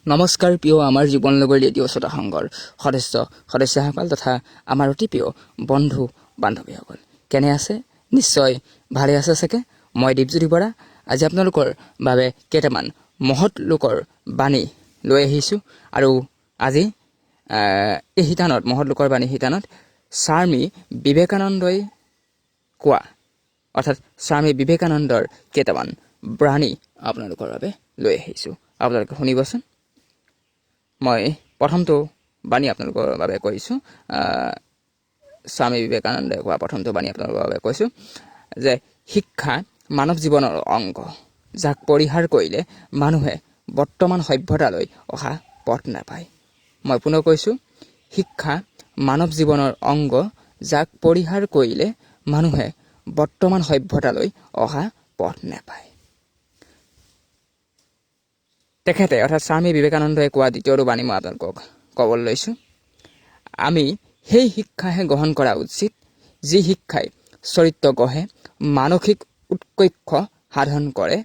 নমস্কাৰ প্ৰিয় আমাৰ জীৱন লগৰ ৰেডিঅ' শ্ৰোতা সংঘৰ সদস্য সদস্যাসকল তথা আমাৰ অতি প্ৰিয় বন্ধু বান্ধৱীসকল, কেনে আছে? নিশ্চয় ভালে আছে চাগে। মই দীপজ্যোতি বৰা আজি আপোনালোকৰ বাবে কেইটামান মহৎ লোকৰ বাণী লৈ আহিছোঁ। আৰু আজি এই শিতানত, মহৎ লোকৰ বাণী শিতানত স্বামী বিবেকানন্দই কোৱা, অৰ্থাৎ স্বামী বিবেকানন্দৰ কেইটামান বাণী আপোনালোকৰ বাবে লৈ আহিছোঁ। আপোনালোকে শুনিবচোন। মই প্ৰথমটো বাণী আপোনালোকৰ বাবে কৈছোঁ, স্বামী বিবেকানন্দই কোৱা প্ৰথমটো বাণী আপোনালোকৰ বাবে কৈছোঁ যে শিক্ষা মানৱ জীৱনৰ অংগ, যাক পৰিহাৰ কৰিলে মানুহে বৰ্তমান সভ্যতালৈ অহা পথ নাপায়। মই পুনৰ কৈছোঁ, শিক্ষা মানৱ জীৱনৰ অংগ, যাক পৰিহাৰ কৰিলে মানুহে বৰ্তমান সভ্যতালৈ অহা পথ নাপায়। তেখেতে অৰ্থাৎ স্বামী বিবেকানন্দই কোৱা দ্বিতীয়টো বাণী মই আপোনালোকক ক'বলৈ লৈছোঁ। আমি সেই শিক্ষাহে গ্ৰহণ কৰা উচিত যি শিক্ষাই চৰিত্ৰ গঢ়ে, মানসিক উৎকৰ্ষ সাধন কৰে,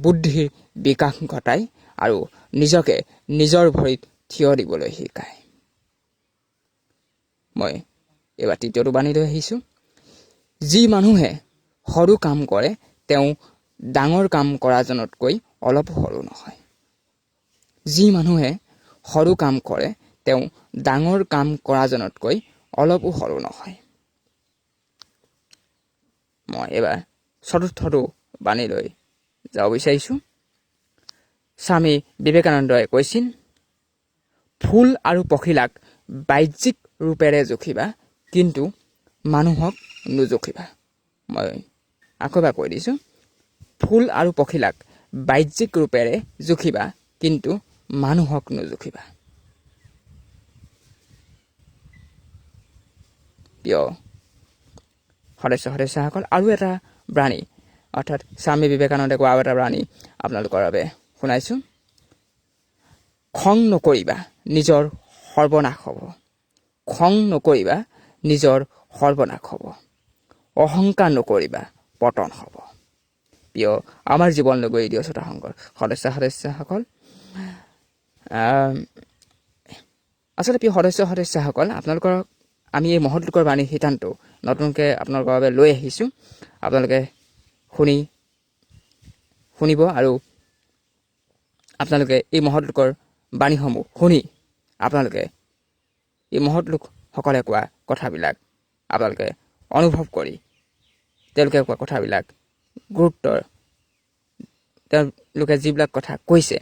বুদ্ধিৰ বিকাশ ঘটায় আৰু নিজকে নিজৰ ভৰিত থিয় দিবলৈ শিকায়। মই এইবাৰ তৃতীয়টো বাণী লৈ আহিছোঁ। যি মানুহে সৰু কাম কৰে তেওঁ ডাঙৰ কাম কৰাজনতকৈ অলপ সৰু নহয়। যি মানুহে সৰু কাম কৰে তেওঁ ডাঙৰ কাম কৰাজনতকৈ অলপো সৰু নহয়। মই এইবাৰ চতুৰ্থটো বাণীলৈ যাব বিচাৰিছোঁ। স্বামী বিবেকানন্দই কৈছিল, ফুল আৰু পখিলাক বাহ্যিক ৰূপেৰে জুখিবা, কিন্তু মানুহক নুজুখিবা। মই আকৌ এবাৰ কৈ দিছোঁ, ফুল আৰু পখিলাক বাহ্যিক ৰূপেৰে জুখিবা, কিন্তু মানুহক নুজুখিবা। প্ৰিয় সদস্য সদস্যাসকল, আৰু এটা বাণী, অৰ্থাৎ স্বামী বিবেকানন্দে কোৱা আৰু এটা বাণী আপোনালোকৰ বাবে শুনাইছোঁ। খং নকৰিবা, নিজৰ সৰ্বনাশ হ'ব। খং নকৰিবা, নিজৰ সৰ্বনাশ হ'ব। অহংকাৰ নকৰিবা, পতন হ'ব। প্ৰিয় আমাৰ জীৱন লগৰ ৰেডিঅ' শ্ৰোতা সংঘৰ সদস্য সদস্যাসকল, আচলতে প্ৰিয় সদস্য সদস্যাসকল, আপোনালোকৰ আমি এই মহৎ লোকৰ বাণী শিতানটো নতুনকৈ আপোনালোকৰ বাবে লৈ আহিছোঁ। আপোনালোকে শুনিব আৰু আপোনালোকে এই মহৎ লোকৰ বাণীসমূহ শুনি আপোনালোকে এই মহৎ লোকসকলে কোৱা কথাবিলাক আপোনালোকে অনুভৱ কৰি তেওঁলোকে কোৱা কথাবিলাক গুৰুত্ব, তেওঁলোকে যিবিলাক কথা কৈছে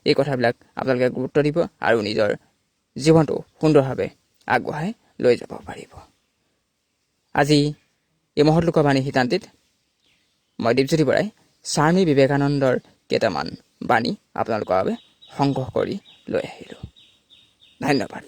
এই কথাবিলাক আপোনালোকে গুৰুত্ব দিব আৰু নিজৰ জীৱনটো সুন্দৰভাৱে আগবঢ়াই লৈ যাব পাৰিব। আজি এই মহৎ লোকৰ বাণী শিতানটিত মই দীপজ্যোতি বৰাই স্বামী বিবেকানন্দৰ কেইটামান বাণী আপোনালোকৰ বাবে সংগ্ৰহ কৰি লৈ আহিলোঁ। ধন্যবাদ।